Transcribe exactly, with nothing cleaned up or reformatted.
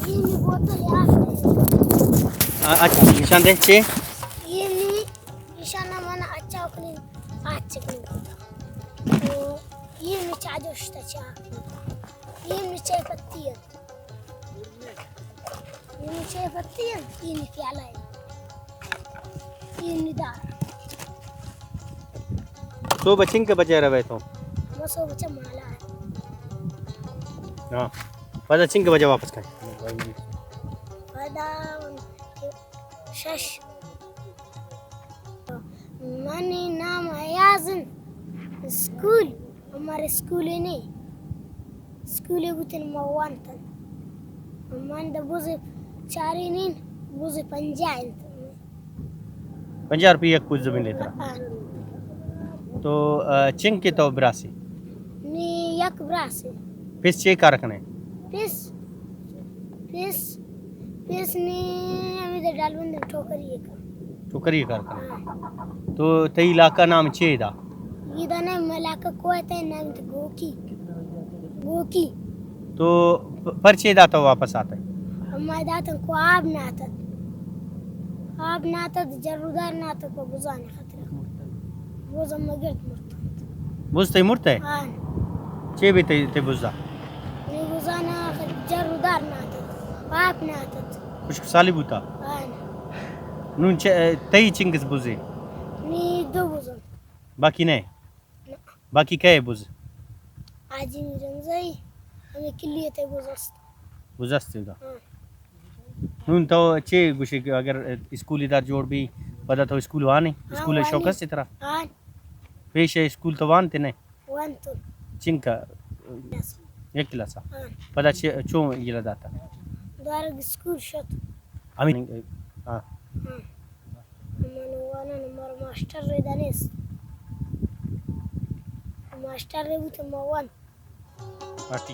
ای نی بوتل یار۔ آ، اچھا، نشان دے، چے؟ ای نی نشان نا من اچا کنی، آ چکنی۔ تو ای نی چاجوش تا چا۔ ای نی چائے پتی ہے۔ ای نی چائے پتی ہے، ای نی پیالہ ہے، ای نی دار۔ صبح چنکہ بجہ روئے تو؟ ما صبح چا مالا ہے۔ ہاں۔ پدا چنکہ بجہ واپس کائے؟ پدا شش۔ منی نام ایاز انت۔ اسکول، ہمارے اسکول نے۔ اسکول بوتن موان تن۔ من دا بوز چارینین، بوز پنجا انت۔ پنجا روپیہ یک بوز ملے ترا؟ ہاں۔ تو، آ، چنکہ تو براسے؟ نی یک براسے۔ پس چے کار کنے؟ پس، پس، پس نی ہمیدے ڈالبند ٹوکری ءِ کن۔ ٹوکری ءِ کار کن۔ ہاں۔ تو تئی علاقہ نام چے دا؟ ای دا نام علاقہ کوئٹہ، نام تو گوکی۔ گوکی۔ تو پ-، پرچے دا تو واپس آتے؟ ہمائے داتن کو آب ناتت۔ آب ناتت، جرودار ناتت کو بزانے خطرہ۔ بوز ہمہ گڑد مرتنت۔ بوز تئی مرتئے؟ آن۔ چے بی تئی، تئی بزا؟ نی بزانا خ-، جر و دار ناتت، پاپ ناتت۔ خشک سالی بوتا؟ آن۔ نون چے، تئی چنکس بزے؟ نی دو بزن۔ باقی نئے؟ نہ۔ باقی کئے بز؟ حاجی میرنزئی، ہمیں کلی تے بز است۔ بز است دا؟ ہاں۔ نون تو چے گوشے کہ اگر اسکول ادار جوڑ بی، پدا تو اسکول وانے؟ ہاں، اسکول وانے۔ شوق است ترا؟ ہاں۔ پیش اسکول تو وان تینے؟ وان تو۔ چنکا؟ یک کلاس۔ یک کلاس آ؟ ہاں۔ پدا چے، چون یلا داتا؟ دارگ اسکول شت۔ ہمیں، ہاں۔ ہاں۔ من وانان مر ماسٹر ریدانیس۔ ماسٹر ریبو تو موان۔ پارٹی۔